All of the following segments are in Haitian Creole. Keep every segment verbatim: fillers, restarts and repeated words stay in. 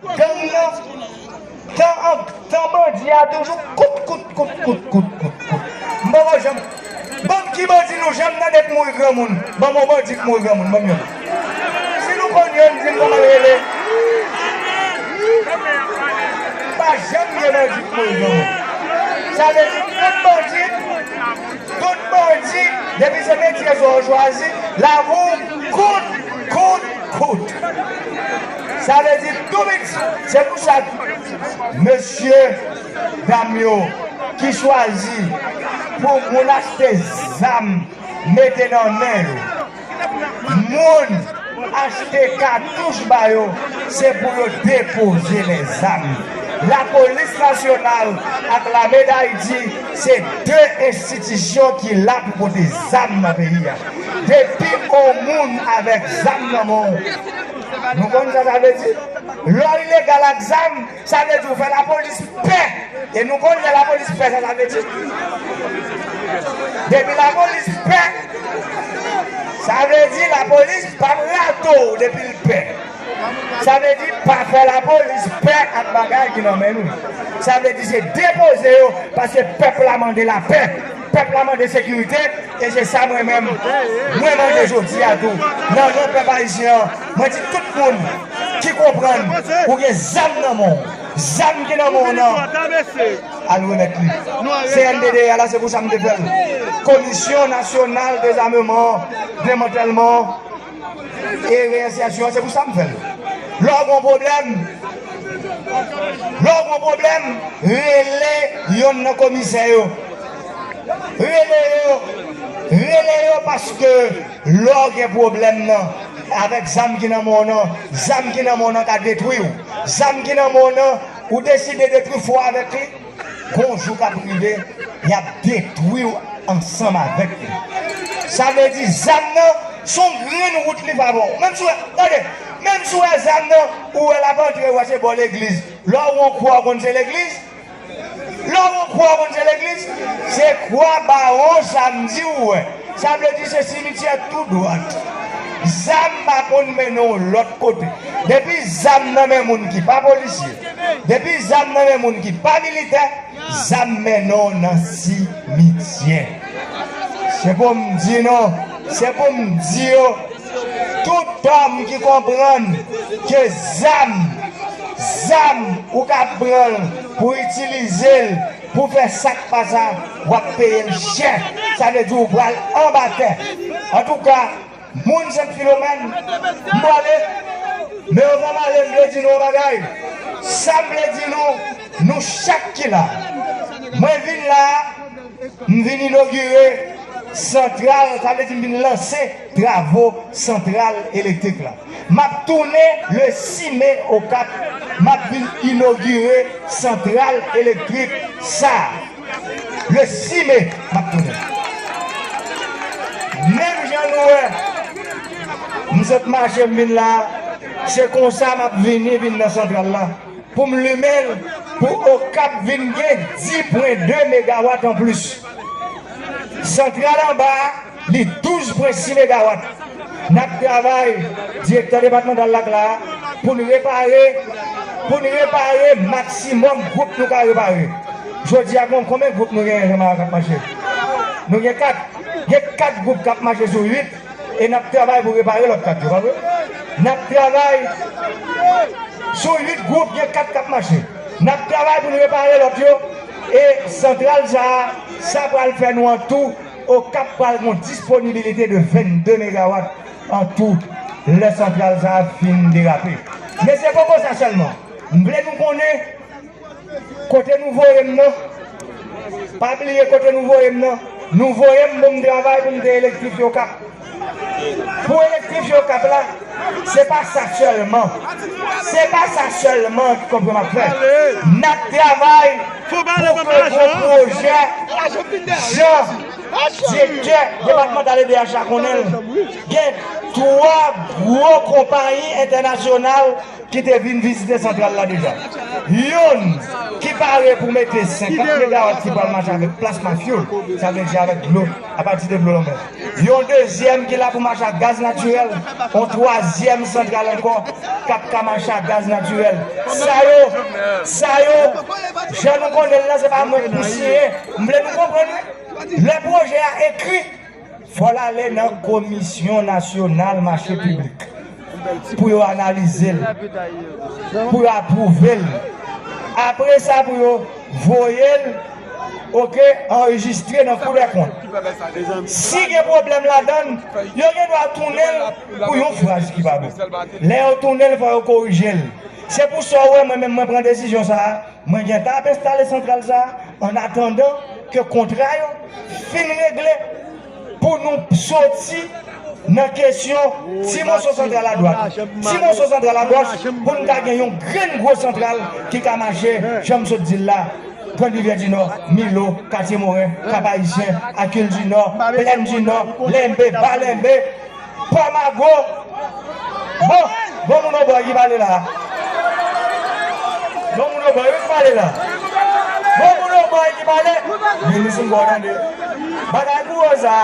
Gang nan, tan an, tan bandi a toujou kout, kout, kout, kout, kout, kout, kout. M poko janm, ban m ki bandi nou janm tande k mouri granmoun? Ban m yon bandi k mouri granmoun, ban m yon. Si nou konn youn, di m kòman l rele. Pa janm gen bandi k mouri granmoun. Sa vle di tout bandi, tout bandi, depi se metye sa w chwazi, lavi w kout, kout, kout. Sa vle di tou piti. Se pou sa, mesye, dam yo, ki chwazi pou moun achte zam, mete nan men yo. Moun achte katouch ba yo, se pou yo depoze lèzam. Lapolis nasyonal ak Lame Dayiti se de enstitisyon ki la pou pote zam nan peyi a. Depi on moun avèk zam nan men w, nou konn sa sa vle di? Lè w ilegal ak zam, sa vle di w fè lapolis pè. E nou konn lè lapolis pè, sa sa vle di? Depi lapolis pè, sa vle di lapolis p ap rate w depi l pè. Sa vle di pa fè lapolis pè ak bagay ki nan men nou. Sa vle di se depoze yo, paske pèp la mande lapè. Pèp la mande sekirite, e se sa mwen menm, mwen mande jodi a tou. Nan non pèp ayisyen an, mwen di tout moun ki konprann ou gen zam nan men w, zam ki nan men w nan, al remèt li. C N D D A la, se pou sa m te fè l. Komisyon Nasyonal Dezameman, Demantèlman e Reyensèsyon, se pou sa m fè l. Lè w gen yon pwoblèm, lè w gen yon pwoblèm, rele yonn nan komisè yo. Rele yo, rele yo paske lè w gen pwoblèm nan, avèk zam ki nan men w nan, zam ki nan men w nan ka detwi w. Zam ki nan men w nan, ou deside detwi fò avèk li, gon jou k ap rive, y ap detwi w ansanm avèk li. Sa vle di zam nan, s on grenn wout li pa ba w. Menm si w wè, tande, menm si w wè zam nan, ou wè l ap antre, w wè se bò legliz. Lè w wè yon kwa, w konn se legliz. Lè w wè yon kwa, w konn se legliz. Se kwa Bawon Samdi ou wè. Sa vle di se simityè tou dwat. Zam pa konn mennen w lòt kote. Depi zam nan men moun ki pa polisye, depi zam nan men moun ki pa militè, zam mennen w nan simityè. Se pou m di nou, se pou m di yo, tout òm ki konprann ke zam, zam ou ka pran l pou itilize l pou fè sa k pa sa, w ap peye l chè. Sa vle di w pral anba tè. Antouka, moun Sent Filomèn, m prale, men anvan m ale, m vle di nou yon bagay. Sa m vle di nou, nou chak ki la. Mwen vin la, m vin inogire santral, sa vle di m vin lanse travo santral elektrik la. M ap tounen le sis me Okap, m ap vin inogire santral elektrik sa a. Le sis me, m ap tounen. Menm jan nou wè, m sot mache m vin la, se konsa m ap vini vin nan santral la. Pou m limen l, pou Okap vin gen dis pwen de megawat anplis. Santral anba a, li douz pwen sis megawat. N ap travay, direktè depatmantal la k la a, pou n repare, pou n repare maksimòm gwoup nou ka repare. Jodi a, kon-, konbyen gwoup nou genyen, Jean Marie, k ap mache? Nou gen kat. Gen kat gwoup k ap mache sou uit, e n ap travay pou repare lòt kat yo, pa vre? N ap travay sou uit gwoup, gen kat k ap mache. N ap travay pou n repare lòt yo, e santral sa a, sa pral fè nou an tou, Okap pral gen yon disponibilite de vennde megawat an tou, lè santral sa a fin derape. Men se poko sa sèlman. M vle nou konnen kote nou voye m nan. Pa bliye kote nou voye m nan. Nou voye m pou m travay pou m te elektrifye Okap. Pou elektrifye Okap la, se pa sa sèlman. Se pa sa sèlman ki konprann m ap fè. N ap travay pou ke gon pwojè, jan direktè depatmantal E D H la konnen l, gen twa gwo konpayi entènasyonal ki te vin vizite santral la deja. Youn ki pare pou mete senkant megawat ki pral mache avèk plasma fuel, sa vle di avèk dlo, apati de dlo lanmè. Yon dezyèm ki la pou mache ak gaz natirèl, yon twazyèm santral ankò k ap ka mache ak gaz natirèl. Sa yo, sa yo, jan nou konnen l la, se pa mwen k pou siyen. M vle nou konprann, wi. Lè pwojè a ekri, fò l ale nan Komisyon Nasyonal Mache Piblik pou yo analize l, pou yo apwouve l. Apre sa, pou yo voye l, oke, anrejistre nan Kou dè Kont. Si gen pwoblèm ladan l, yo gen dwa tounen l pou yon fraz ki pa bon. Lè yo tounen l, fò yo korije l. Se pou sa w wè mwen menm mwen pran desizyon sa a. Mwen gentan ap enstale santral sa a, an atandan ke kontra yo fin regle, pou nou soti nan kesyon ti moso santral adwat, ti moso santral agòch, pou n ka gen yon grenn gwo santral ki ka mache, jan m sot di l la, Grann Rivyè di Nò, Milo, Katye Moren, Kap Ayisyen, Akil di Nò, Plèn di Nò, Lenbe, Ba Lenbe, Pòmago. Bon, bon moun Obòy ki pale la. Bon moun Obòy, wi, ki pale la. Bon moun Obòy ki pale. Minis m kwè w tande. Bagay pou ou sa.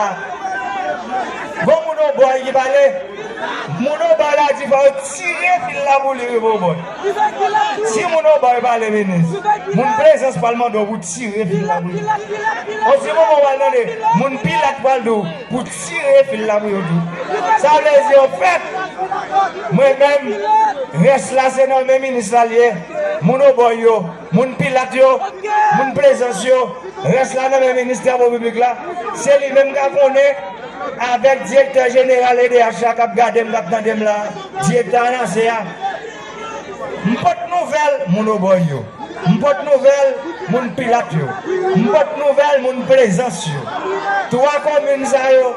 Bon moun Obòy ki pale. Moun Obòy la di fò yo tire fil la pou li rive Obòy. Si moun Obòy pale, minis, moun Plezans pral mande w pou tire fil la pou li. On ti moman w pral tande, moun Pilat pral di w pou tire fil la pou yo tou. Sa vle di, anfèt, mwen menm, rès la se nan men minis la l ye. Moun Obòy yo, moun Pilat yo, moun Plezans yo, rès la nan men minis Travo Piblik la. Se li menm k ap konnen avèk direktè jeneral E D H la k ap gade m, k ap tande m la, direktè ANASE a. M pot nouvèl moun Obòy yo. M pot nouvèl moun Pilat yo. M pot nouvèl moun Plezans yo. Twa komin sa yo,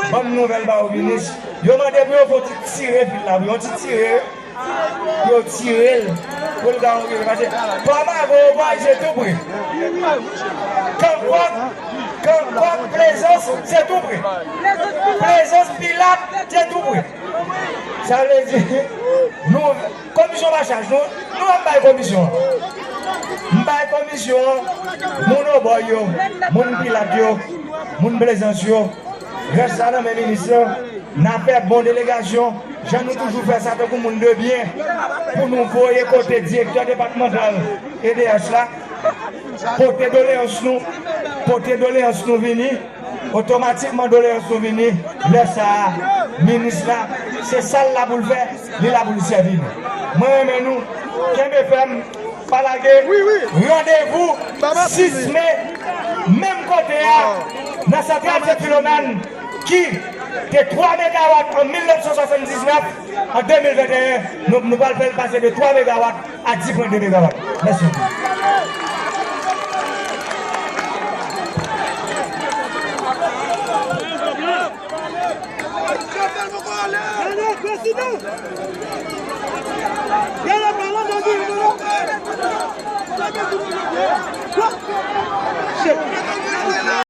ban m nouvèl ba yo, minis. Yo mande pou yo fè yon ti tire fil la, yon ti tire, pou yo tire l, pou l ka rive. Paske Pòmago, Obòy, se tou pre. Kankòk, Kankòk, Plezans, se tou pre. Plezans, Pilat, se tou pre. Sa vle di, nou, komisyon pa chaj nou, nou ap bay komisyon an. M bay komisyon an, moun Obòy yo, moun Pilat yo, moun Plezans yo, rès la nan men minis lan, n a fè bon delegasyon, jan nou toujou fè sa tankou moun de byen, pou nou voye kote direktè depatmantal E D H la, pote doleyans nou, pote doleyans nou vini, otomatikman doleyans nou vini, lè sa a, minis la, se sa l la pou l fè, li la pou l sèvi nou. Mwen renmen nou, kenbe fèm, pa lage, randevou sis me, menm kote a, nan santral Sen Filomèn, ki te twa megawat an mil nèf san swasanndiznèf, an de mil venteyen, nou, nou pral fè l pase de twa megawat a dis pwen de megawat. Mèsi anpil.